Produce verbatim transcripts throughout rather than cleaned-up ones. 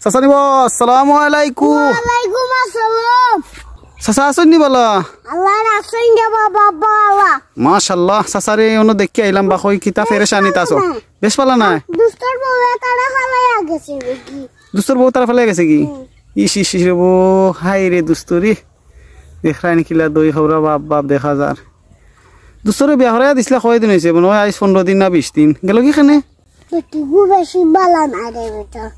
চাচা নিব, আসসালামু আলাইকুম। ওয়ালাইকুম আসসালাম। চাচা আছইন নি বালা? আল্লাহ রাখছইন রে বাবা, বালা। মাশাআল্লাহ, চাচারে অনো দেখি আইলাম বা, কই কিতা পেরেশানিত আছো? না। বেশ বালা না? দুস্তর বউ তারা ফালাইয়া গেছে নাকি? দুস্তর বউ তারা ফালাইয়া গেছে কি? হুম। ইস, ইস, ইস রে বউ, হায় রে দুস্ত রে। দেখরায় নি কিলা দই খবরা বাপ বাপ দেখা যার। দুস্তরে বিয়া করাইয়া দিছলা কয়দিন অইছে? মনে অয় আইজ পনরো দিন না বিশ দিন। গেল কি কেনে? বেটিগু বেশি বালা না রে বেটা।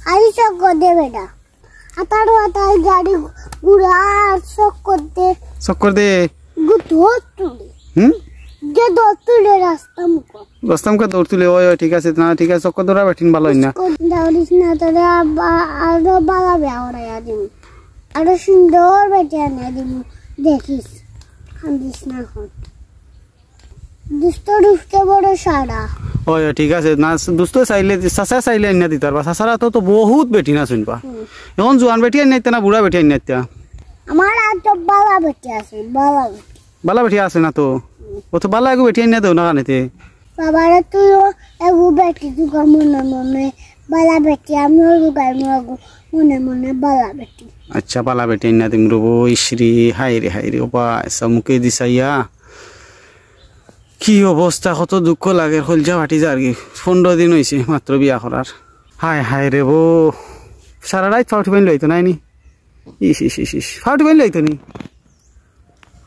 খালি চক্কর দে বেটা। আতার আতার গাড়ি ঘুরা আর চক্কর দে। চক্কর দে। গু দৌড় তুলে। হুম? যে দৌড় তুলে রাস্তা মুখো। রাস্তা মুখো দৌড় তুলে, ওই, ওই, ঠিক আছে, না, ঠিক আছে, চক্কর দৌড়া বেটিন বালা অইন না। চক্কর দৌড়িস না, তোরে আবা-, আরো বালা বিয়া করাইয়া দিমু। আরো সুন্দর বেটি আনিয়া দিমু। দেখিস, কান্দিস না এখন। দুস্ত দুস্ত বড় সারা। ওই, ওই, ঠিক আছে। না, দুস্ত চাইলে, চাচা চাইলে আনিয়া দিতার বা। চাচার আতো তো বহুত বেটিন আছইন বা। হুম। এখন জোয়ান বেটি আনিয়া দিতা না বুড়া বেটি আনিয়া দিতা? আমার আতো বালা বেটি আছে, বালা বেটি। বালা বেটি আছে না তো? ও তো বালা এগু বেটি আনিয়া দেও না কানেতে। বাবারে তুইও এগু বেটি জুগা মনে মনে বালা বেটি, আমিও জুগাইমু এগু মনে মনে বালা বেটি। আচ্ছা, বালা বেটি আনিয়া দিমু রে বউ, ইস রে, হায় রে, হায় রে, ও বা, এসা মুখে দিছাইয়া। কি অবস্থা, কত দুঃখ লাগে, কইলজা ফাটি যার গি। পনরো দিন অইছে মাত্র বিয়া করার। হায় হায় রে বউ, সারা রাইত ফাও টিপাইন লইতো নায় নি? ইস, ইস, ইস, ইস, ফাও টিপাইন লইতো নি?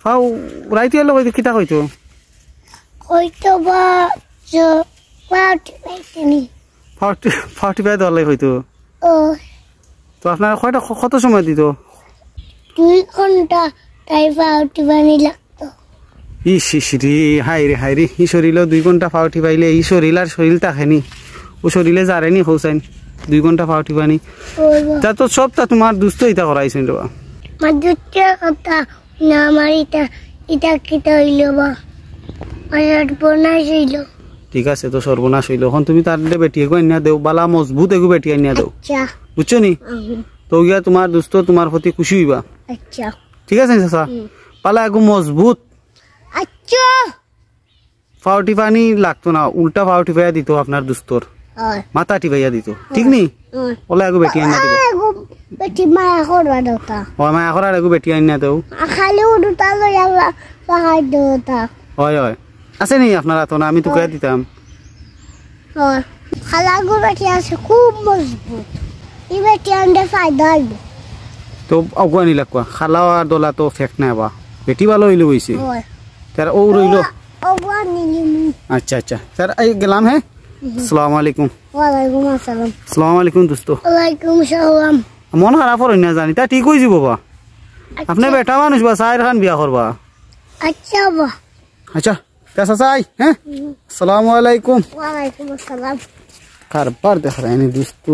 ফাও রাইত অইলে কইতো, কিতা কইতো? কইতো বা, চ-, ফাও টিপাইতে নি। ফাও টি-, ফাও টিপাই দেওয়ার লাগি কইতো? ও। তো আপনার কয়টা, ক-, কত সময় দিত? দুই ঘন্টা তাই ফাও টিপানি লাগতো। ইস, ইস রে, হায় রে, হায় রে, ই শরীলো দুই ঘন্টা ফাও টিপাইলে, ই শরীল আর শরীল থাকে নি। ও শরীলে যারে নি কও চাইন, দুই ঘন্টা ফাও টিপানি। ওই বা। তা তো সবতা তুমার দুস্ত ইতা করাইছইন রে বা। আমার দুস্ত কথা না, আমার ইতা, ইতা কিতা অইলো বা? আমার সর্বনাশ অইলো। ঠিক আছে, তো সর্বনাশ অইলো। এখন তুমি তার দে বেটি এগু আনিয়া দেও, বালা মজবুত এগু বেটি আনিয়া দেও। আচ্ছা। বুঝছো নি? হুম। তো গিয়া তুমার দুস্ত তুমার প্রতি খুশি অইবা। আচ্ছা। ঠিক আছে নি চাচা? হুম। বালা এগু মজবুত। আচ্ছা। ফাও টিপানি লাগতো না, উল্টা ফাও টিপাইয়া দিত আপনার দুস্তর। হয়। মাথা টিপাইয়া দিত। ঠিক নি? হুম। ওলা এগু বেটি আনিয়া দিবা। আ, এগু বেটি মায়া করবা দেউতা। ও মায়া করার এগু বেটি আনিয়া দেও। আ, খালি উডুতা লইয়া লা-, লাগাই দেউতা। হয়, হয়। আছে নি আপনার আতো না, আমি তুকাইয়া দিতাম। হয়। খালা গু বেটি আছে খুব মজবুত। ই বেটি আনলে ফায়দা অইবো। তো অগু আনি লাগবা। খালা আর দলা তো ফেক না বা। বেটি বালা অইলে অইছে। হয়। তার ও রইলো। ও, ও বানিলিমু। আচ্ছা, আচ্ছা। স্যার, এই গেলাম, হ্যাঁ? হুম। আসসালামু আলাইকুম। ওয়ালাইকুম আসসালাম। আসসালামু আলাইকুম, দোস্ত। ওয়ালাইকুম সালাম। মন খারাপ করইন না জানি, তা ঠিক অইযিবো বা। আচ্ছা। আপনে বেটা মানুষ বা, চাইর খান বিয়া করবা। আচ্ছা বা। আচ্ছা, তা চাচা আই, হ্যাঁ? হুম। আসসালামু আলাইকুম। ওয়ালাইকুম আসসালাম। কারবার দেখরায় নি দোস্ত,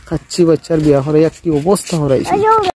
কাচ্চি বাচ্চার বিয়া করাইয়া কি অবস্থা করাইছে। আইয়ো।